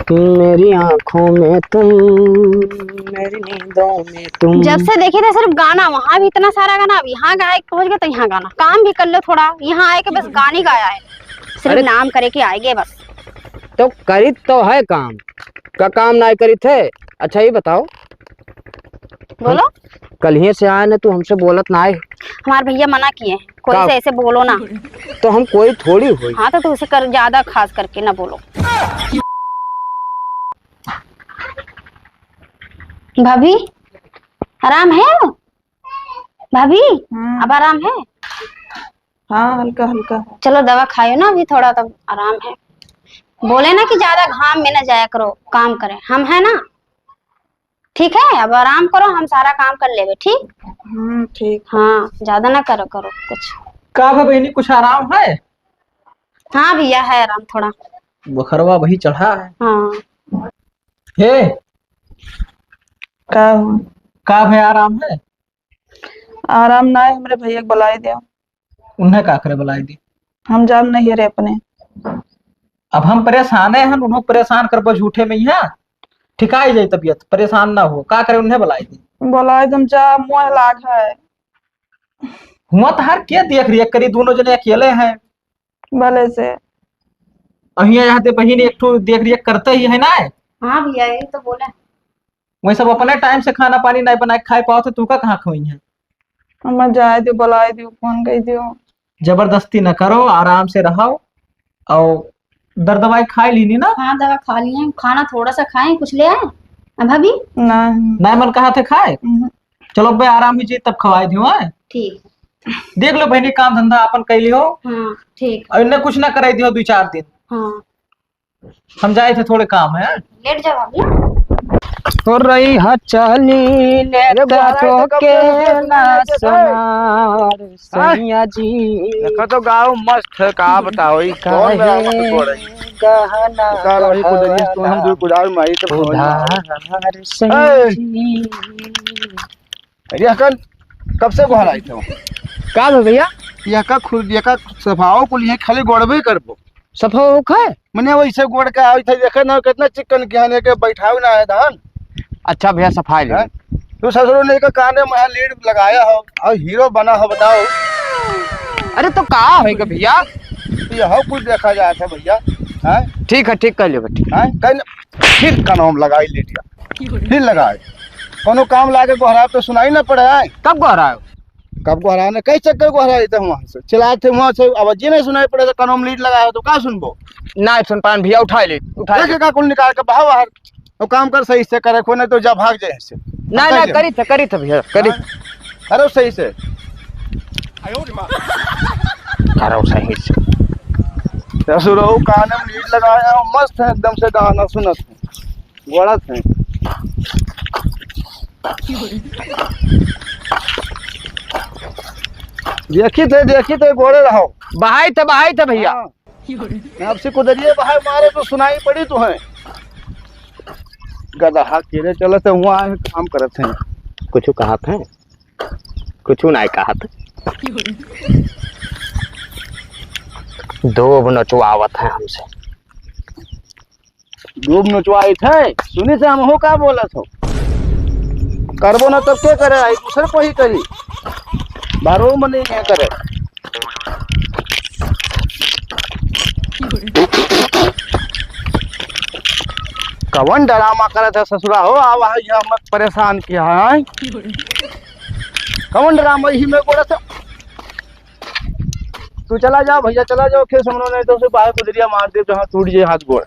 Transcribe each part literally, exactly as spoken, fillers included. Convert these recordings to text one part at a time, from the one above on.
मेरी आंखों में तुम, मेरी नींदों में तुम। जब से देखी थे सिर्फ गाना, वहाँ भी इतना सारा गाना, अब यहाँ गाए के पहुँच गए तो यहाँ गाना। काम भी कर लो थोड़ा, यहाँ आए के बस गाने गाया है, सिर्फ अरे नाम करे के आए गए बस। तो करित तो है काम, का काम नाहीं करित है? अच्छा ये बताओ, बोलो। कलिये से आए न, तू हमसे बोलत नाहीं। हमार भैया मना किए हैं, कोई का? से ऐसे बोलो ना। तो हम कोई थोड़ी होई। हाँ, तो तुमसे कर, ज्यादा खास करके ना बोलो। भाभी, आराम है? भाभी, हम्म। अब आराम है? हाँ, हल्का हल्का है। चलो, दवा खायो ना अभी थोड़ा, तब आराम है। बोले ना कि ज्यादा घाम में ना जाया करो, काम करे, हम है ना। ठीक है, अब आराम करो, हम सारा काम कर लेबे, ठीक? हम्म, ठीक। हाँ, ज्यादा ना करो, करो कुछ। का बा बहिनी, कुछ आराम है? हाँ भैया, है आराम थोड़ा। बुखरवा वही चढ़ा है। हाँ। हे, का हो? का भे, आराम है? आराम ना है, हमरे भैया के बुलाई दे। उन्हें का करे बुलाई दी? हम जाब नहीं रे अपने। अब हम परेशाने हन, उन्हों परेशान करबो झूठे में यहाँ। ठिकाई जाई तबियत, परेशान ना हो। का करे, उन्हें बुलाई दी। बुलाई दे, हम जा, मुँह लाग है। हुआ तो हर के देख रेख करी, दोनों जने अकेले हैं। भले से। अहिया यहाँ दे बहिन एक ठो देख रेख करते ही है ना। हाँ भैया, यही तो बोले। वही सब अपने टाइम से खाना पानी नहीं बना के खाए पाओ तो तू का कहाँ खोई है? अम्मा जाए दियो, बुलाए दियो, फोन कर दियो। जबरदस्ती न करो, आराम से रहो। और दर दवाई खाए लीनी ना? हाँ, दवा खा लिए, खाना थोड़ा सा खाए, कुछ ले आए? अब भाभी? नहीं। नहीं मन कहा थे खाए? हम्म। चलो बे, आराम ही जी, तब खवाए दियो, हैं? ठीक। देख लो बहनी, काम धंधा आपन कैली हो। हाँ, ठीक। और इन्हें कुछ ना कराई दियो दो चार दिन। हाँ। हम जाए थे, थोड़े काम है। लेट जाओ आप ना। हो रही है चाली ने अरे, गोहराई तो कब से रुके ना सुना है? सोनार हाँ? सैया जी। देखो तो गाँव मस्त है, का बताओ, ई कौन मेरा मत बोल रही? गहना का रही कुदरी, तो हम जो कुदाल मारी तो उधार सैया ए! जी। अरे हकन, कब से गोहराई थे? का भे भैया? यह का खुद, यह का सफाओ कुल यहीं खाली गोड़बे करबो। सफा होख है? मने वैसे गोड़ के आवे थे, देखे ना कितना चिकन किहाने के बैठावे ना है धान। अच्छा भैया, सफाई ले। हैं? तू ससुरो ने का काने में लीड लगाया हो और हीरो बना हो, बताओ। अरे तो का होइगा भैया? यह कुछ देखा जात है भैया। हैं? ठीक है, ठीक कर लियो, ठीक। हैं? कहीं फिर का नाम लगाई लीडिया, फिर लगाए। कोनो काम लागे गोहराब तो सुनाई ना पड़े, आए। कब गोहराए? कब गोहराए ना, कई चक्कर गोहराए थे वहाँ से, चिल्लाए थे वहाँ से, आवाज नहीं सुनाई पड़े, तो कानों में लीड लगाए हो तो का सुनबो? ना सुन पान भैया, उठाए ले, उठाए ले। का कुल निकाल के बहा बाहर, वो काम कर सही से करे, को नहीं तो जा भाग जाए से। ना, ना, करी थे, करी थे भैया, करी। हाँ? करो सही से। करो सही से। ससुरो कान में लीड लगाया हो, मस्त है एकदम से गाना सुनत है। गोड़ा से। देखी थे, देखी थे, गोड़े रहो। बहाई थे, बहाई थे भैया। हाँ। मैं आपसे कुदरिए बहाई मारे तो सुनाई पड़ी तो है। गदहा केरे चलत है, हुआ है, काम करत है। कुछ कहत है? कुछ नहीं कहत। दोब नचवावत है हमसे। डूब नोचवाइत है, सुनी से हमहू का बोलत हो। करबो ना तब के करे, आई दूसरे को ही करी। बारो मने ये करे। कवन ड्रामा करत है ससुरा हो, आवा है यहाँ मत परेशान किया है। कवन ड्रामा ही में बोलत है। तू चला जाओ भैया, चला जाओ, खेस हमरो नहीं तो उसे बाहर कुदरिया मार दे, जहाँ टूट जाए हाथ गोड़।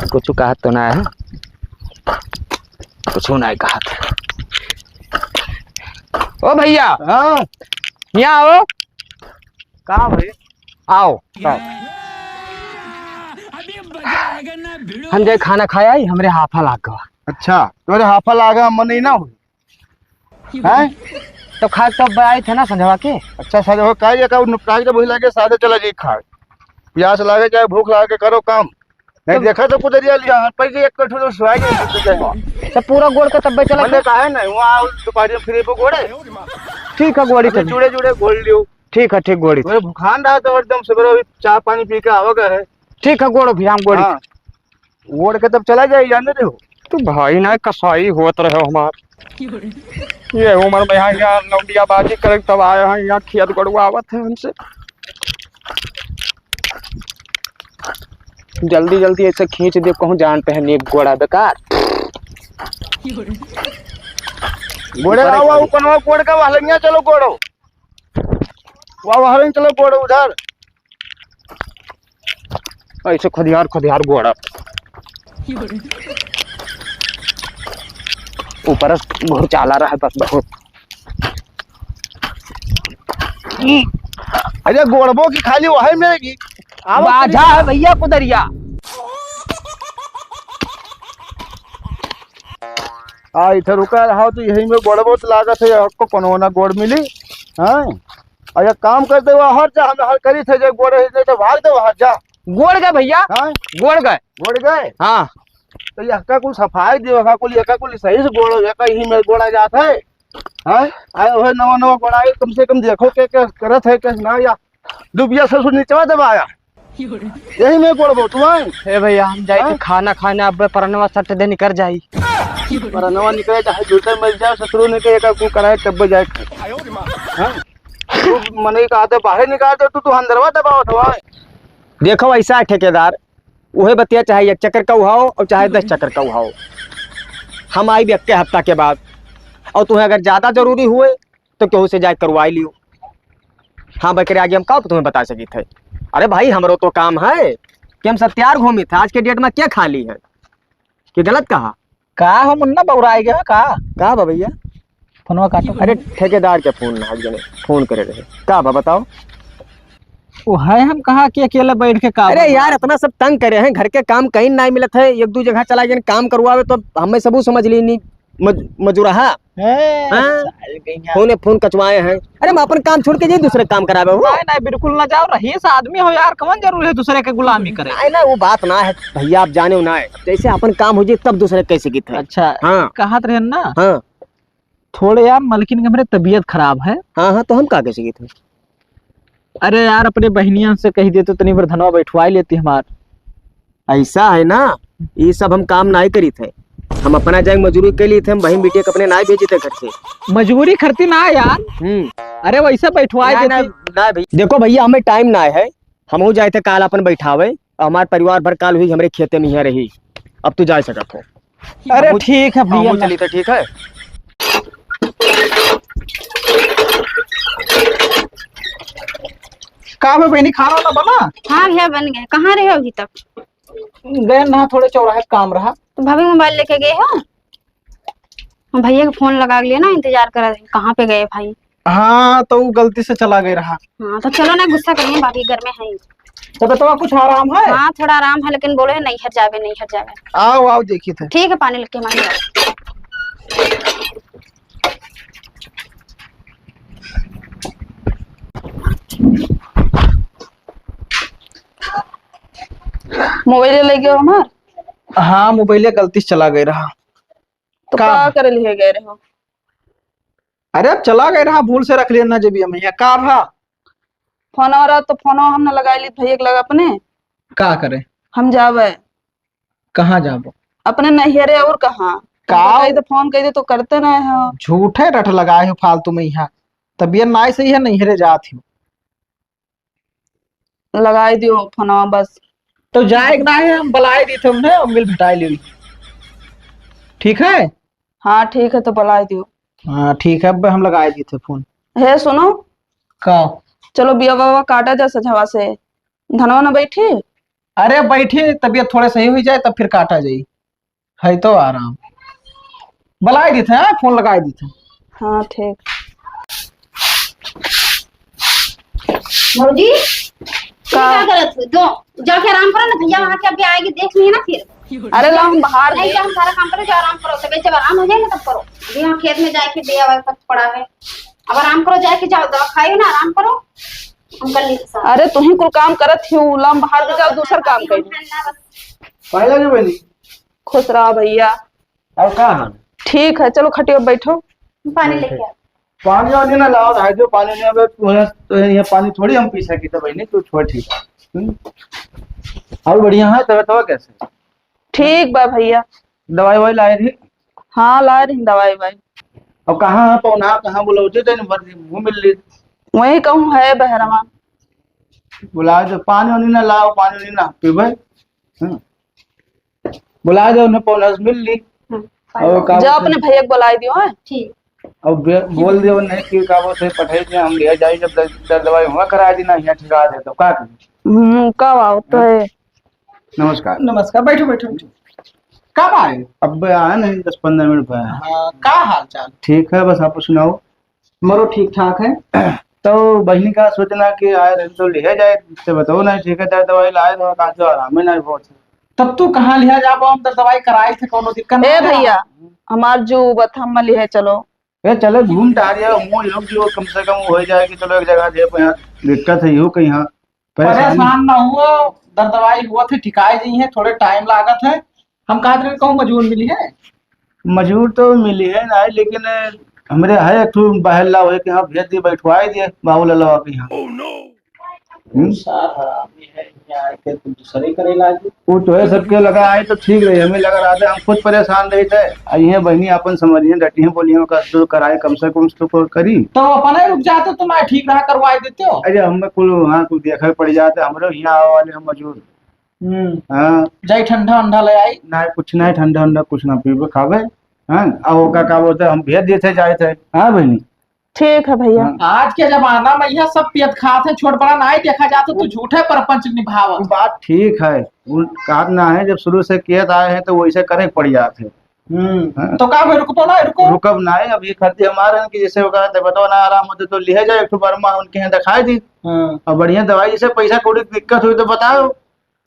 कुछ कहत तो ना है, कुछ नहीं कहत। ओ भैया, हाँ। यहाँ आओ। का भाई? आओ। का? हम जाए खाना खाए आई, हमरे हाफा लाग गवा। अच्छा, तोरे हाफा लागा, मन नहीं ना हो। हैं? तो खाए तब आए थे ना संझवा के। अच्छा, संझवा का ये का निपटाई जब वही लगे, साथे चला जाई खाए। प्यास लागे चाहे भूख लागे, करो काम। नहीं तो देखा तो कुदरिया लिया, पर ये एक कठोर सुहाई नहीं कुछ है। तो पूरा गोड़ के तब्बे चला मैंने के? कहा है ना, वहाँ दोपहर में फिर वो गोड़े। ठीक है, गोड़ी अभी तब। जुड़े जुड़े गोड़ लियो। ठीक है, ठीक गोड़ी। मेरे भुखान रहा तो एकदम सुबह अभी चाय पानी पी के आवेगा है। ठीक है, गोड़ो भी हम गोड़ी। हाँ। ओढ़ के तब चला जाए, जाने दे हो। तू भाई ना कसाई होत रहे हो हमार। ये उम्र में यहाँ, यहाँ लौंडियाबाजी करे तब आए हैं, यहाँ खेत गड़ुआवत है हमसे। जल्दी जल्दी ऐसे खींच दे, कहूँ जान पहन एक गोड़ा बेकार। गोड़े ऊपर आओ, आओ, ऊपर आओ, गोड़ का वहलंगिया चलो गोड़ो। वाह, वहलंग चलो गोड़ो उधर। ऐसे खदियार, खदियार गोड़ा। ऊपर घुरचाला रहा बस बहुत। अरे गोड़बो की खाली वही में की। बाझा है भैया कुदरिया। आ, इधर रुका रहा तो यही में गोड़बो तो लागत है, आपको कोनो ना गोड़ मिली। हाँ, और एक काम करते हुआ हट जा, हम हर करी थे जो गोड़ है, नहीं तो भाग दे, हट जा। गोड़ गए भैया। हाँ? गोड़ गए। गोड़ गए? हाँ। तो यहका कुल सफाई दियो, यहका कुल, यहका कुल सही से गोड़, यहका यही में गोड़ा जात है। हाँ? आए हुए नवा नवा गोड़ा आए, कम से कम देखो के, के करत है, के ना, या डुबिया ससुर निचवा दबाया। यही में गोड़ बहुत हुआ है। ए भैया, हम जाई हाँ? थे खाना खाने, अब परनवा सट दे निकर जाई। परनवा निकले चाहे जूते मिल जाए, ससुर ने के एका कुल कराए तब जाए। हाँ? तू मने का आते बाहर निकाल दे, तू, तू अंदरवा दबावत हुआ है। देखो ऐसा है ठेकेदार, उहे बतिया चाहे एक चक्कर का उहाओ और चाहे दस चक्कर का उहाओ, हम आइब एक्के हफ्ता के बाद। और तुम्हें अगर ज्यादा जरूरी हुए तो केहू से जाए करवाई लियो। हाँ, बकरे आगे हम का तुम्हें बता सकी थे। अरे भाई, हमरो तो काम है कि हम सब तैयार घूमी थे। आज के डेट में क्या खाली है? कि गलत कहा? का हो मुन्ना, बौराए गए हो का? का बा भैया? फोनवा काटो। अरे ठेकेदार के फोन ना, एक जने फोन करे रहे। का बा बताओ? वो है, हम कहा कि अकेले बैठ के का अरे बा? यार, इतना सब तंग करे हैं, घर के काम कहीं ना मिलत है, एक दू जगह चला गए काम करवावे तो हमें सबू समझ ली नहीं मज-, मजुरहा। हैं? हाँ? साल गइया। फोने फोन कचवाए हैं। अरे हम अपन काम छोड़ के जाई दूसरे काम करावे हो। नहीं, नहीं, बिल्कुल ना जाओ, रहीस आदमी हो यार, कौन जरूरी है दूसरे के गुलामी करे? नहीं ना, वो बात ना है भैया, आप जाने हो ना है, जैसे अपन काम हो जाए तब दूसरे कैसे की थे। अच्छा, हाँ। कहत रहे ना, हाँ। थोड़े यार मलकिन के हमरे तबीयत खराब है। हाँ, हाँ, तो हम का कैसे की थे? अरे यार, अपने बहनियन से कही देते, तनी भर धनवा बैठवाई लेती हमार। ऐसा है ना, ये सब हम काम नाहीं करी थे, हम अपना जाए मजदूरी के लिए थे, हम बहन बिटिया के अपने नाहीं भेजी थे घर से। मजदूरी करती ना यार। हम्म। अरे वैसे बैठवाई ना, ना, देती। ना भैया, देखो भैया, हमें टाइम ना है, हमहू जाए थे काल अपन बैठावे, और हमार परिवार भर काल हुई हमरे खेते में यहाँ रही। अब तू जा सकत हो। अरे हमहू, ठीक है भैया, हमहू ना। चली तो ठीक है। का बा बहनी, खाना वाना बना? हाँ भैया, बन गए। कहाँ रहे हो अभी तक? गए ना, थोड़े चौराहे काम रहा। तो भाभी मोबाइल लेके गए हो? हम भैया के फोन लगा लिया ना, इंतजार कर रहे हैं, कहाँ पे गए भाई? हाँ, तो वो गलती से चला गए रहा। हाँ, तो चलो ना, गुस्सा करिए, भाभी घर में है। तो बेटवा कुछ आराम है? हाँ, थोड़ा आराम है, लेकिन बोले हैं, नैहर जावे, नैहर जावे। आओ, आओ, देखी थे। ठीक है, पानी लेके हम आएंगे। मोबाइल ले गयो हमार। हाँ, मोबाइल गलती से चला गए रहा। तो का? का करे लिए गए रहो? अरे, अब चला गए रहा, भूल से रख लिया ना जेबिया में। या का भा? फोन आ रहा तो फोन हम ना लगा ली भैया के लगा अपने। का करे? हम जावे। कहाँ जाबो? अपने नैहरे और कहाँ? का? कही तो फोन कही दे तो करते ना हो। झूठे रट लगाए हो फालतू में यहाँ। तबियत ना सही है, नैहरे जात हो। लगाई दियो फोनवा बस। तो जाए के ना है, हम बुलाए दी थे उन्हें, हम मिल भेटाए लियो। ठीक है? हाँ, ठीक है, तो बुलाए दियो। हाँ, ठीक है, अब हम लगाए दी थे फोन। हे, सुनो। का? चलो, बिया बाबा काटा जा सझवा से। धनवा ना बैठी? अरे, बैठी, तबियत थोड़े सही हुई जाए, तब फिर काटा जाई। है तो आराम। बुलाए दी थे, हाँ, फोन लगाए दी थे। हाँ, ठीक। भौजी, का? का करत हो? दो, जाके आराम करो ना, भैया वहाँ के अभी आएगी, देख लिए ना फिर। अरे, ला, हम बाहर नहीं, गए। हम सारा काम करो, जाओ आराम करो, तबीयत जब आराम हो जाए ना, तब करो। अभी वहाँ खेत में जाके दे आवे, सब पड़ा है। अब आराम करो, जाके जाओ, दवा खाइयो ना, आराम करो, हम कर लेते सारा। अरे, तुही कुल काम करत ही, ला, हम बाहर के जाओ, दूसर काम करो। पहला जो बनी। खुश रहा भैया। और का हाल? ठीक है, चलो खटिया बैठो। पानी लेके आओ। पानी वानी ना लाओ, रह दो, पानी नहीं आवे, तू है, तो ये पानी थोड़ी हम पी सकी थे बहनी, तू छोड़ ठीक है। हम्म? और बढ़िया है, तबीयत तो कैसे? ठीक बा भइया। दवाई ववाई लाए रही? हाँ, लाए रही दवाई ववाई। अब कहाँ है पौना, कहाँ बुलावते थे, नहीं भर दिन मुँह मिल ली। वहीं कहूँ है बहरवा। बुला दो, पानी वानी ना लाओ, पानी वानी ना पीबे। हाँ। बुला दो, उन्हें पौना से मिल ली। हाँ। और का जाओ बोलते अपने हैं? भइया के बुलाए दियो, हाँ? ठीक। अब बे-, बोल दियो नहीं कि का बोलते हैं, पठाई दिया, हम ले जाए, जब दर-, दर दवाई हुआ करा दी ना, यहाँ ठिका दे, तो का करी? हम्म, कब आओ तो हाँ? है? नमस्कार। नमस्कार, बैठो, बैठो, बैठो। कब आए? अब आए नहीं, दस पन्द्रह मिनट भए। हाँ, का हाल चाल? ठीक है, बस आप सुनाओ। मरो ठीक ठाक है। तो बहिनी का सोचना कि आए रहे तो लिहे जाए, से बताओ ना, ठीक है, दवाई लाए रहो, का जो आराम ही नहीं बहुत है। तब तू कहाँ लिहा जाबो, हम तो दवाई कराए थे, कोनो दिक्कत ए नहीं है। भइया, हमार जो बथम में लिहे चलो। ए, चलो घूम टहल जाओ, मुँह लोग जो कम से कम हो जाए कि चलो एक जगह दे, यहाँ दिक्कत है, यू कहीं यहाँ परेशान। परेशान ना हुओ, दर दवाई हुआ थे, ठिकाए जी है, थोड़े टाइम लागत है। हम कहत रहे कहूँ मजूर मिली है? मजूर तो मिली है ना, लेकिन हमरे है एक ठो बहर लाओ है कि हाँ भेज दिए, बैठवाए दिए बाबू ललवा के यहाँ। हम्म? सार हरामी है, यहाँ आके कुछ दूसरे करे लागे। वो तो है, सबके लगा आए तो ठीक रही, हमें लगा रहा था, हम खुद परेशान रही थे। आ ये बहिनी अपन समझिए, डटी हैं, बोलिए, ओकर तो कराए, कम से कम तो को करी। तो अपना ही रुक जाते, तुम आए ठीक रहा, करवाए देते हो। अरे हमें कुल वहाँ कुल देखा पड़ जाते, हमरे यहाँ आवे वाले हम मजूर। हम्म। हाँ। जाई ठंडा वंडा ले आई। ना, कुछ ना, ठंडा वंडा कुछ ना पीबे खाबे। हाँ, आ ओका का बोलते, हम भेज देते जाए थे। हाँ बहिनी। ठीक है भइया। हाँ। आज के जमाना में यह सब पियत खात है, छोट बड़ा नाई देखा जात, तू झूठे परपंच निभावत। वो बात ठीक है, वो कहत ना है, जब शुरू से कियत आए हैं तो वैसे करे पड़ जात है। हम्म। हाँ। तो का भाई, रुकबो ना, रुको। रुकब ना है, अब ये खर्चे हमारे हैं कि जैसे ओका तबियत ना आराम होते तो लिहे जाए, एक ठो बरमा उनके यहाँ दिखाई दी। हाँ। और बढ़िया दवाई, जैसे पैसा कौड़ी की दिक्कत हुई तो बताओ।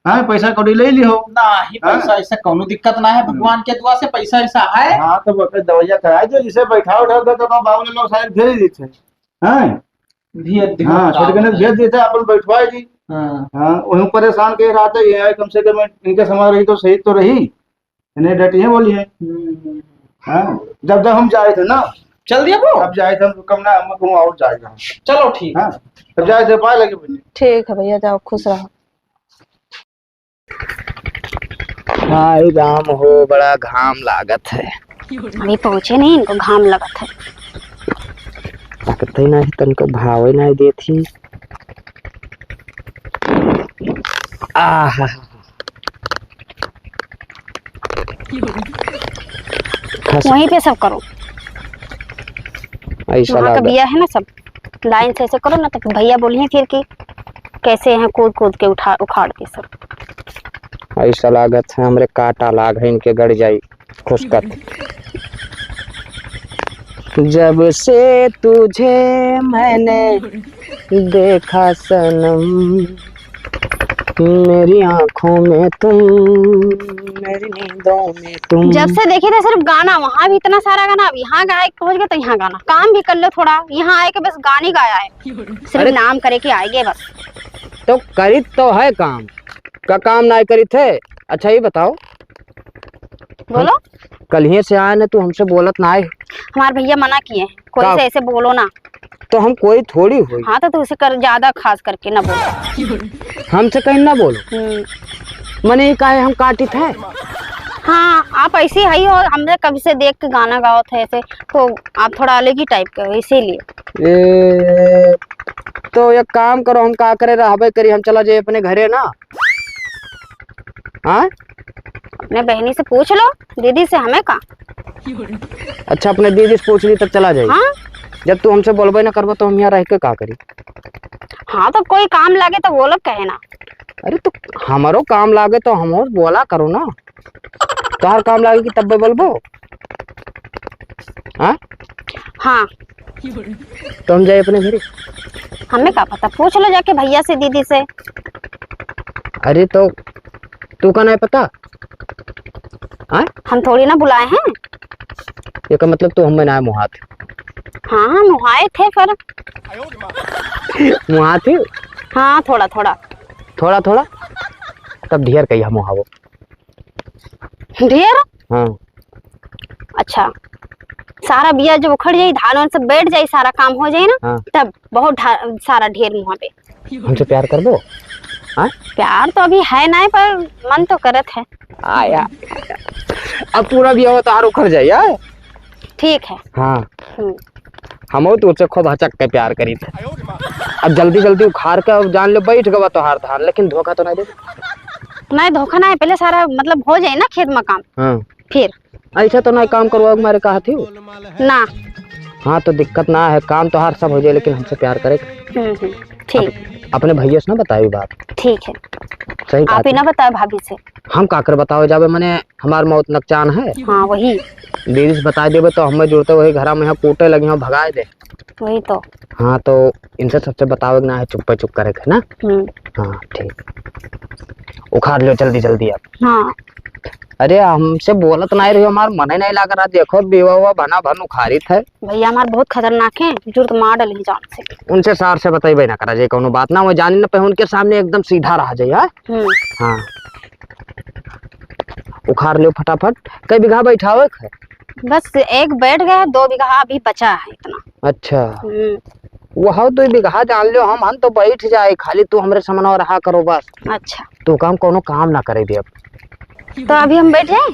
हाँ, पैसा कौड़ी ले लिहो। नाही, हाँ। पैसा ऐसा कौनो दिक्कत ना है, हम्म। भगवान के दुआ से पैसा ऐसा है। हाँ, तो ओकर दवाइया कराए दो, जिसे बैठा उठा दो, तो बाबू लोग सारे भेज देते हैं। हाँ। भेज दे, हाँ, हाँ, छोटकने भेज देते, अपन बैठवाए दी। हाँ। हाँ, वहीं परेशान के रहते, ये है, कम से कम इनके समान रही तो सही तो रही। इन्हें डटी है, बोली है। हम्म। हाँ, जब, जब हम जाए थे ना। चल दिया वो? अब जाए थे हम, कम ना, हम कहूँ और जाएगा। चलो, ठीक। हाँ, तब जाए थे, पाए लगे बहिनी। ठीक है भइया, जाओ, खुश रहो। हाय राम हो, बड़ा घाम लागत है। अभी पहुँचे नहीं, इनको घाम लगत है। लगते नहीं, तनको भावे नहीं देती। आहा। खस- वहीं पे सब करो। ऐसा वहाँ का लगा। बिया है ना, सब लाइन से ऐसे करो ना, तो भइया बोलिहैं फिर कि कैसे हैं, कूद कूद के उठा, उखाड़ दे सब। ऐसा लागत है हमरे काटा लाग है, इनके गड़ जाई खुसकत। जब से तुझे मैंने देखा सनम, मेरी आँखों में तुम, मेरी नींदों में तुम। जब से देखी थे सिर्फ गाना, वहाँ भी इतना सारा गाना, अब यहाँ गाए के पहुँच गए तो यहाँ गाना। काम भी कर लो थोड़ा, यहाँ आए के बस गाने गाया है, सिर्फ अरे नाम करे के आए गए बस। तो करित तो है काम, का काम नाहीं करित है? अच्छा ये बताओ, बोलो। हम कल ही से आए ना, तू हमसे बोलत ना आए। हमारे भइया मना किए हैं, कोई का? से ऐसे बोलो ना। तो हम कोई थोड़ी होई। हाँ, तो तू उसे कर, ज्यादा खास करके ना बोलो। हमसे कहीं ना बोलो। हम्म। मने ये काहे हम काटित है? हाँ, आप ऐसे ही हो, हमसे कभी से देख के गाना गावत है ऐसे, तो आप थोड़ा अलग ही टाइप के हो, इसीलिए। ए, तो एक काम करो, हम का करे रहबे करी, हम चला जाए अपने घरे ना। हाँ? अपने बहनी से पूछ लो, दीदी से, हमें का? अच्छा, अपने दीदी से पूछ ली तब चला जाई। हाँ? जब तू हमसे बोलबे ना करबो तो हम यहाँ रह के का करी? हाँ, तो कोई काम लागे तो बोलो, कहे ना। अरे तो हमारो काम लागे तो हम बोला करो ना, तोहर काम लागे कि तब्बे बोलबो। हाँ? हाँ। तो हम जाए अपने घरे? हमें का पता, पूछ लो जाके भइया से, दीदी से। अरे तो तू का नहीं पता? हाँ? हम थोड़ी ना बुलाए हैं। ये का मतलब तू हमें ना मुहात? हाँ, हाँ, मुहाए थे फिर। मुहात ही? हाँ, थोड़ा थोड़ा। थोड़ा थोड़ा? तब ढेर कहिया मुहावो। ढेर? हाँ। अच्छा, सारा बिया जब उखड़ जाई, धान वान सब बैठ जाई, सारा काम हो जाई ना, हाँ। तब बहुत ढा-, सारा ढेर मुँह पे। हमसे प्यार करबो? हाँ? प्यार तो अभी है नाहीं, पर मन तो करत है। आया। अब पूरा बियाह तोहार उखड़ जाई, हाँ? ठीक है। हाँ। हम्म। हमहू तोसे खूब हचक के प्यार करी थे। अब जल्दी जल्दी उखाड़ के अब जान ले बैठ गवा तोहार धान, लेकिन धोखा तो नाहीं दे। नाहीं, धोखा नाहीं, पहले सारा मतलब हो जाए ना खेत में काम। हाँ। फिर? ऐसा तो नाहीं काम करवाओ मारे कहा थी। ना। हाँ, तो दिक्कत ना है, काम तोहार सब हो जाए, लेकिन हमसे प्यार करे। हम्म, हम्म, ठीक। अप-, अपने भैया से ना बताई बात। ठीक है। सही आप बात ही है। ना बताओ भाभी से। हम का कर बताओ जाबे, मने हमार मौत नकचान है। हाँ, वही। दीदी से बताई देबे तो हमें जुड़ते वही घरा में यहाँ कूटे लगी, हम भगाए दे। वही तो। हाँ, तो इनसे सबसे बतावे के ना है, चुप्पे चुप करे के ना। हम्म। हाँ, ठीक। उखाड़ लो जल्दी जल्दी अब। हाँ। अरे, हमसे बोलत नाहीं रही, हमार मने नाहीं लाग रहा। देखो, बेवा हुआ भना भन उखाड़ित है। भैया हमार बहुत खतरनाक है, जुर्त मार डाली जान से। उनसे सार से बताइबे ना करा जे कौनो बात ना, वो जानी ना पे उनके सामने एकदम सीधा रहा जाए, हाँ? हम्म। हाँ। उखाड़ लो फटाफट। कई बीघा बैठावे के है? बस एक बैठ गया है, दो बीघा अभी बचा है इतना। अच्छा। हम्म। वह दो बीघा जान लो, हम, हम तो बैठ जाए, खाली तू हमरे समनवा रहा करो बस। अच्छा। तो काम, कौनो काम ना करे दे अब। तो अभी हम बैठ जाए?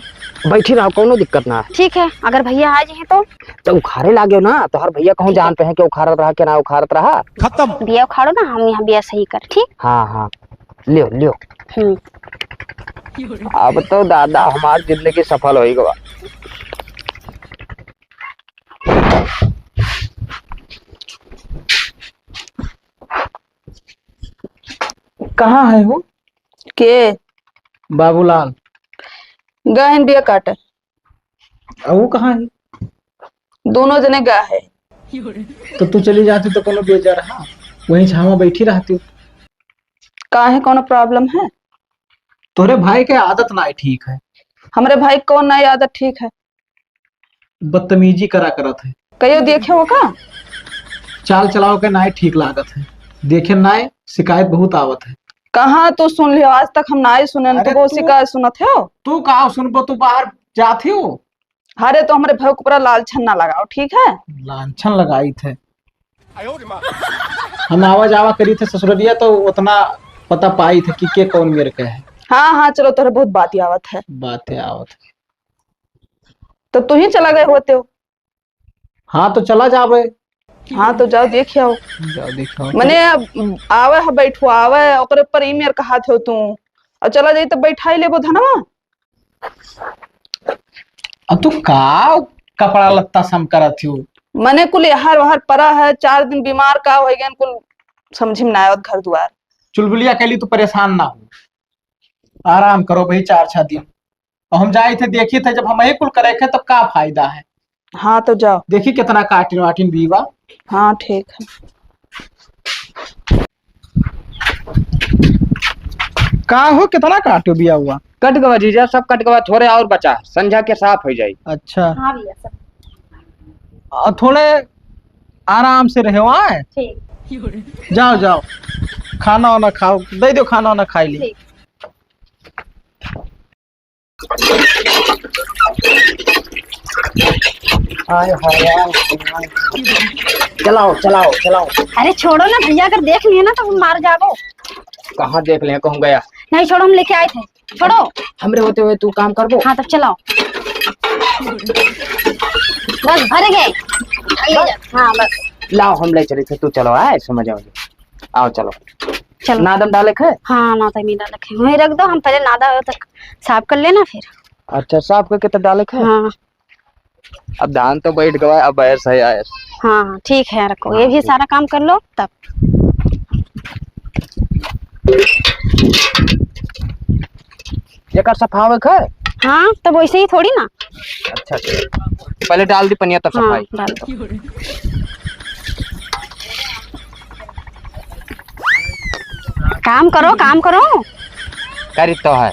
बैठी रहो, कौनो दिक्कत ना है। ठीक है, अगर भैया आ जाए तो? तो उखाड़े लाग्यो ना, तोहर भैया कहूँ ठीक है। जान पे है कि उखाड़त रहा कि ना उखाड़त रहा। खत्म। बिया उखाड़ो ना, हम यहाँ बिया सही कर, ठीक? हाँ, हाँ। लियो, लियो। हम्म। अब तो दादा हमार जिंदगी सफल होई गवा। कहाँ है वो? के? बाबूलाल। गए हैं बिया काटे। आ वो कहाँ है? दोनों जने गए हैं। तो तू चली जाती तो कोनो बेजा रहा, वहीं छावा बैठी रहती। काहे, कोनो problem है? तोरे भाई के आदत नाई ठीक है। हमरे भाई के कौन नाई आदत ठीक है? बदतमीजी करा करत है। कहियो देखे हो का? चाल चलाव के नाई ठीक लागत है। देखे नाई, शिकायत बहुत आवत है। कहाँ तू सुन लियो? आज तक हम नाई सुने, अरे तू बहुत तू, शिकायत सुनत हो। तू का सुनबो, तू बाहर जात हो। अरे तो हमरे भाई के ऊपर लांछन ना लगाओ, ठीक है? लांछन लगाई थे। हम आवा जावा करी थे ससुरलिया तो उतना पता पाई थे कि के कौन मेरे के है। हाँ, हाँ, चलो, तोहरे बहुत बात आवत है। बात आवत है। तो तू ही चला गए होते हो। हाँ, तो चला जावे। हाँ, तो जाओ देख आओ। जाओ देख आओ। मने अब आवे है बैठुआवे, ओकरे पर ई मेर कहा थे तू। और चला जाई तो बैठा ही लेबो धनवा। अब तू का कपड़ा लत्ता सम करत हो? मने कुल एहर ओहर परा है, चार दिन बीमार का हो गए, कुल समझी में ना आवत घर दुआर। चुलबुलिया कैली तू परेशान ना हो, आराम करो भाई चार छह दिन। और हम जाए थे देखी थे, जब हम यही कुल करे थे तो का फायदा है? हाँ तो जाओ। देखी कितना काटिन वाटिन बीवा। हाँ ठीक है। का हो, कितना काटो बिया हुआ? कट गवा जीजा, सब कट गवा, थोड़े और बचा है, संझा के साफ हो जाई। अच्छा। हाँ भैया, सब। आ, थोड़े आराम से रहे, आए? ठीक। जाओ, जाओ, खाना वाना खाओ, दे दो, खाना वाना खाई ली। ठीक। हाय, हाय, हाय, हाय। चलाओ, चलाओ, चलाओ। अरे छोड़ो ना भैया, अगर देख लिए ना तो हम मार जाबो। कहाँ देख ले, कहूँ गया? नहीं, छोड़ो, हम लेके आए थे, छोड़ो। हमरे होते हुए तू काम करबो? हाँ, तब चलाओ। बस भर गए। हाँ, बस। लाओ, हम ले चली थे, तू चलो, आए, समझ आओ। आओ, चलो। चलो। नादम डाले खे? हाँ, नादम ही डाले खे। वहीं रख दो, हम पहले नादा तक साफ कर लेना फिर। अच्छा, साफ करके तब डाले खे? हाँ। अब धान तो बैठ गवा, अब ऐस है, आयस। हाँ, हाँ, ठीक है, रखो। हाँ, ये भी ठीक। सारा काम कर लो, तब। एकर सफावे खे? हाँ, तब वैसे ही थोड़ी ना। अच्छा, अच्छा। पहले डाल दी पनिया, तब हाँ, सफाई। डाल दो। काम करो, काम करो। करी तो है।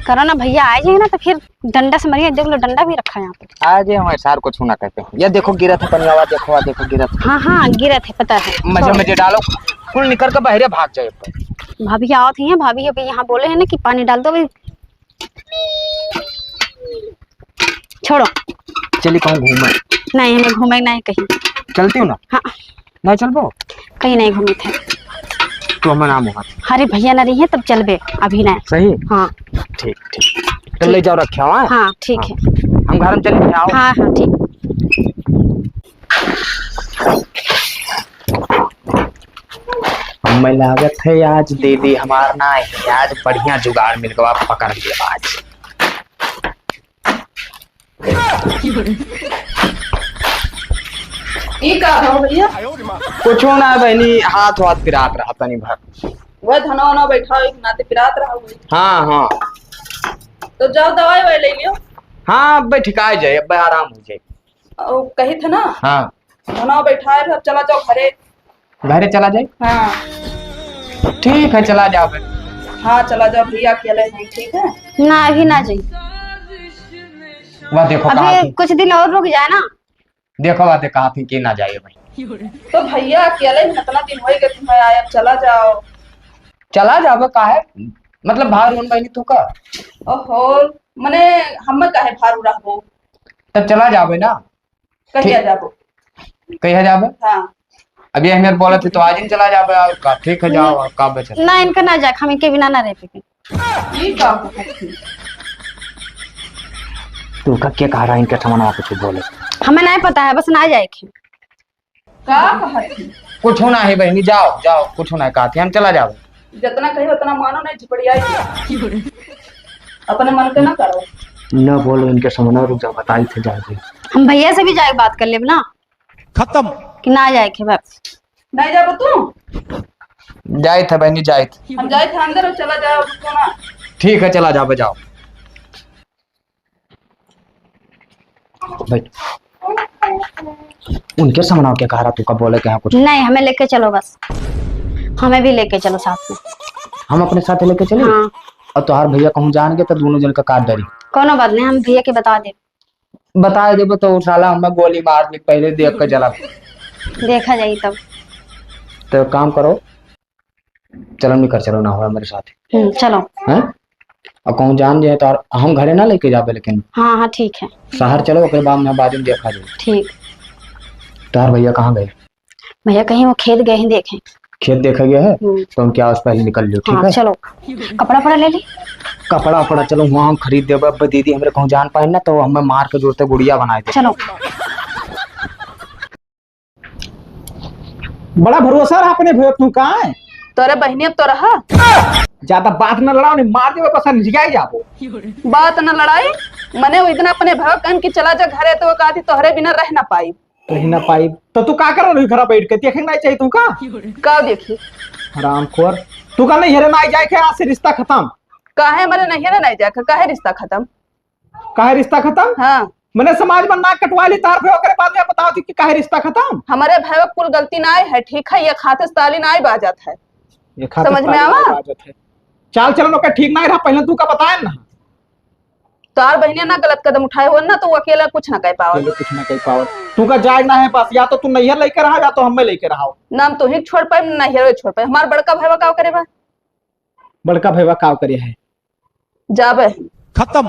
करो ना भैया, आ जाए ना तो फिर डंडा से मरिए, देख लो, डंडा भी रखा है यहाँ पे। आ जाए हमारे सार को छूना कहते हैं। ये देखो, गिरा था पनियावा, देखो, आ देखो, गिरा था। हाँ, हाँ, गिरा थे, पता है। मजे, छोड़ो। मजे डालो, कुल निकल के बहरे भाग जाए। भाभी आवत ही हैं, भाभी अभी यहाँ बोले हैं ना कि पानी डाल दो, अभी। छोड़ो। चली कहूँ घूमे? नहीं, हमें घूमे नहीं कहीं। चलती हूँ ना? हाँ। नहीं चलबो? कहीं नहीं घूमे थे। तू हमार नाम हुआ। अरे भैया ना रही है, तब चलबे, अभी ना। सही? हाँ। ठीक, ठीक। तो ले जाओ, रखे हो, हाँ? हाँ, ठीक है। हम घर में चले जाओ। हाँ, हाँ, ठीक। हमें लागत है आज दीदी हमार ना आई, आज बढ़िया जुगाड़ मिल गवा, पकड़ लिया आज। ई का हो भैया? कुछो ना बहनी, हाथ वाथ पिरात रहा तनी भर। वह धनवा ना बैठा हो, एक नाते पिरात रहा हुई। हाँ, हाँ। तो जाओ दवाई वाई ले लियो। हाँ, अब ठिकाए जाए, अब आराम हो जाए। ओ, कही थे ना। हाँ। धनवा बैठा है, अब चला जाओ घरे। घरे चला जाए? हाँ। ठीक है, चला जाओ फिर। हाँ, चला जाओ, भैया अकेले हैं, ठीक है? ना, अभी ना जाइए। वह देखो, कहा अभी थी। कुछ दिन और रुक जाए ना। देखो, वह देखो, कहा थी कि ना जाइए भाई। तो भैया अकेले हैं, इतना दिन हो गए तुम्हें आए, अब चला जाओ। चला जाओ, काहे? मतलब, भार उन बहनी तू का? ओहो, मने, हम काहे भार उड़ाबो? तब चला जाओ ना। कहिया ठीक। जाबो? कहिया जाबो? हाँ। अब ये हमें बोला थे तो आज ही चला जाबो और का, ठीक है, जाओ, और का बचा? ना, इनका ना जाए, हम इनके बिना ना रह पाएंगे। ये का कहत है? तू का क्या कह रहा है इनके सामने कुछ बोले? हमें नहीं पता है, बस ना जाए के। का कहत है? कुछ होना है बहनी, जाओ, जाओ, कुछ होना है, कहा थी, हम चला जाओ। जितना कही उतना मानो नहीं, झिपड़िया ही। अपने मन के ना करो। न बोलो इनके सामने, रुक जाओ, बताई थे जाके। हम भैया से भी जाके बात कर लेब ना। खत्म। कि ना जाए के बस। नहीं जाबो तू? जाए थे बहनी, जाए थे। हम जाए थे अंदर और चला जाओ, रुको ना। ठीक है, चला जाओ, जाओ। बैठ। उनके सामने क्या कह रहा तू, कब बोले कि हाँ कुछ? नहीं, हमें लेके चलो बस, हमें भी लेके चलो साथ में। हम अपने साथ लेके चले? हाँ। और तोहार भैया कहूँ जान गए तो दोनों जन का काट डरी। कोनो बात नहीं, हम भैया के बता दे। बता देबो तो उ साला हमें गोली मार दे, पहले देख के चला। देखा जाई तब। तो एक काम करो, चलो निकर चलो ना हो हमारे साथ। हम्म, चलो। हैं? और कहूँ जान जाए तो और हम घरे ना लेके जाबे, लेकिन हाँ, हाँ, ठीक है। शहर चलो, ओकरे बाद में बाद में देखा जाए। ठीक। तोहार भैया कहाँ गए? भैया कहीं वो खेत गए हैं देखे। खेत देखे गए हैं? हम्म। तो हम क्या उस पहले निकल लियो, ठीक हाँ, है? चलो। कपड़ा पड़ा ले ली। कपड़ा पड़ा चलो वहाँ हम खरीद देबे। अब दीदी हमरे कहूँ जान पाए ना तो हमें मार के जोर से गुड़िया बनाए दे। चलो। बड़ा भरोसा रहा अपने भैया तू का है? तोरे बहिनी अब तो रहा। ज्यादा बात न लड़ाओ, नहीं मार देबे, बस निझियाई जाबो। बात न लड़ाई, मने वो इतना अपने भैया कहन कि चला जा घरे, तो वो कहती तोहरे बिना रह ना पाई। रह ना पाई। तो तू का करो रही घर बैठ के, देखे नहीं चाहिए तू का? का देखी? हरामखोर। तू का नहीं हेरे ना जाए के, आज से रिश्ता खत्म। काहे मरे नहीं हेरे नहीं जाए के, काहे रिश्ता खत्म? काहे रिश्ता खत्म? हाँ। मने समाज में नाक कटवा ली तार पे, ओकरे बाद में बताओ थी कि काहे रिश्ता खत्म? हमारे भाई कुल गलती ना आए है, ठीक है, ये खाते से ताली ना आए बाजत है। ये खाते समझ में ताली आवा? ना बाजत है। चाल चलन ओकर ठीक ना रहा, पहले तू का बताए ना। तार बहनिया ना गलत कदम उठाए हो ना, तो वो अकेला कुछ ना कह पावत। अकेले कुछ ना कह पावत। तू का जाए ना है बस, या तो तू नैहर लेके रहा, या तो हमें लेके रहा। ना हम तो ही छोड़ पाए, ना नैहर छोड़ पाए। हमार बड़का भाई का करे बा? बड़का भाई का करे है? जाबे। खत्म।